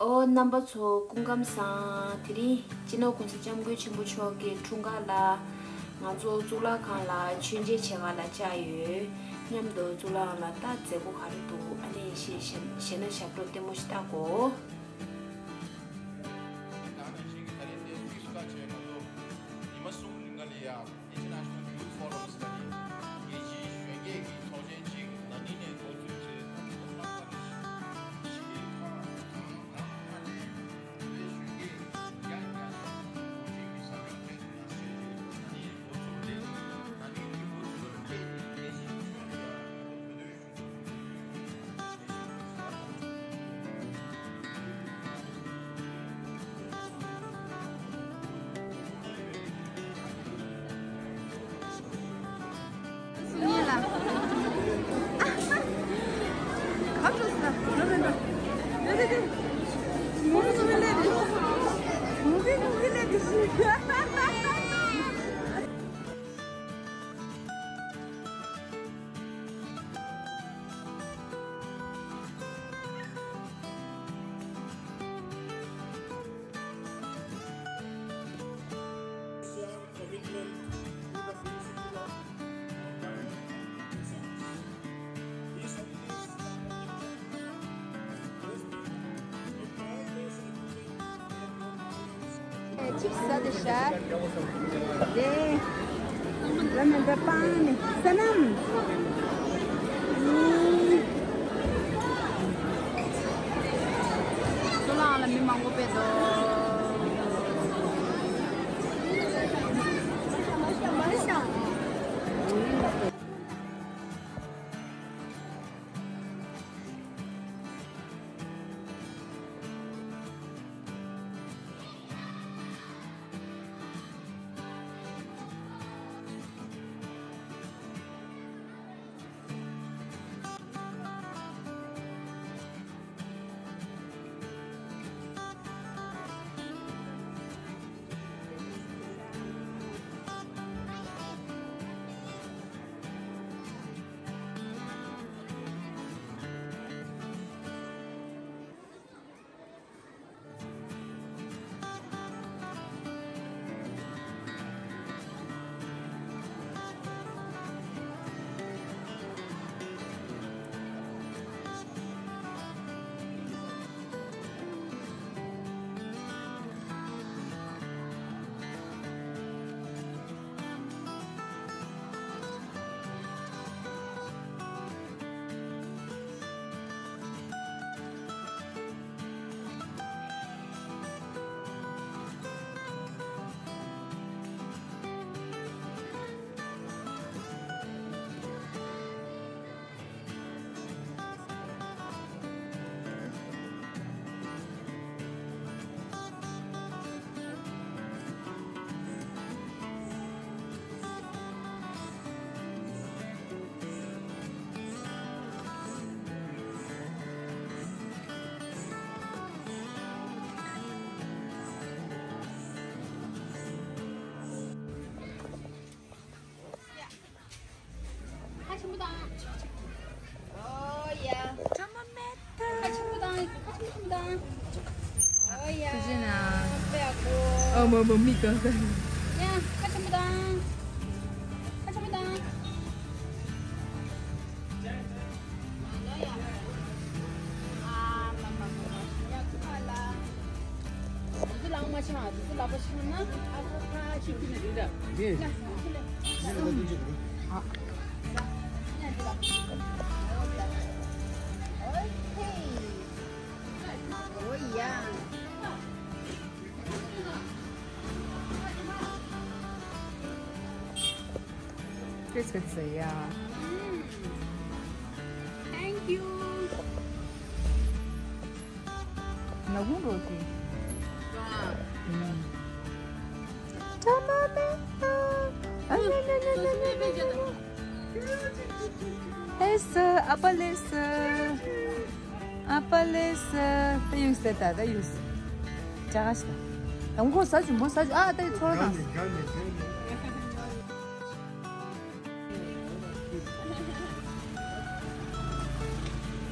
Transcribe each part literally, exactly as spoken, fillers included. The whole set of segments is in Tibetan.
ཨོ། རྣམ་པ་ཚོ་སྐུ་ཁམས་བཟང་། དེ་རིང་སྤྱི་ནོར་༸གོང་ས་༸སྐྱབས་མགོན་ཆེན་པོ་མཆོག་གི་འཁྲུངས་སྐར་ལ་ང་ཚོ་གཙུག་ལག་ཁང་ལ་མཆོད་མཇལ་བྱེད་ག་ལ་བཅར་ཡོད། མཉམ་དུ་གཙུག་ལག་ཁང་ལ་ད་མཛད་སྒོ་ག་རེ་འདུག་ཨ་ནི་ཞེས་ཞེ་ན་ཞབས་བྲོ་ལྟད་མོ་ཞིག་ལྟ་དགོས། ཉི་མ་གསུམ་རིང་ག་ལ་ཡ། International Youth Forum ཟེར་ནི་རྒྱལ་སྤྱིའི་གཞོན་སྐྱེས་ཀྱི་ཚོགས་ཆེན་གཅིག་ན་ནིང་ནས་འགོ་བཙུགས་བྱས། གཅིག་ཟ་དེ་ཤ། དེ། ལ་མེ་འདི་པང་ནི་ས་ནམ། སོ་ལང་ལ་མི་མང་པོ་དཔེ་འདུག་ཁ་ཆེན་པོ་བཏང་། ཨོ་ཡ། ཁ་ཆེན་པོ་བཏང་། ཁ་ཆེན་པོ་བཏང་། ཨོ་ཡ། ཐུགས་རྗེ་གནང་། དཔེ་ཡག་པོ། ཨ་མ་མ་མི་གང་ག་ཡ། ཁ་ཆེན་པོ་བཏང་། ཁ་ཆེན་པོ་བཏང་། Thank you. ནག་ཁུང་རོ་ཀི། ཨེ་སི་ཨ་པ་ལེ་སི། ཨ་པ་ལེ་སི། ད་ཡུག་སེ་ད་ད་ཡུག་སེ། ཅ་ག་ཤ། ཨ་མགོ་ཟ་ཅུ་མོ་ཟ་ཅུ། ཨ་ད་ཡི་ཚོར་དང་།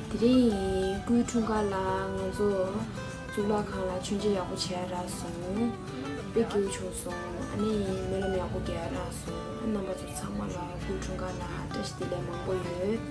དེ་རིང་སྐུའི་འཁྲུངས་སྐར་ལ་ང་ཚོ་ གཙུག་ལག་ཁང་ལ་མཆོད་མཇལ་ཡག་པོ་བྱས་རག་སོང་། དཔེ་སྐྱིད་པོ་བྱུང་སོང་། ཨ་ནི་སྨོན་ལམ་ཡག་པོ་རྒྱག་རག་སོང་། ཨ་རྣམ་པ་ཚོ་ཚང་མ་ལ་སྐུ་འཁྲུངས་སྐར་ལ་ཧ་བཀྲ་ཤིས་བདེ་ལེགས་མང་པོ་ཡོད།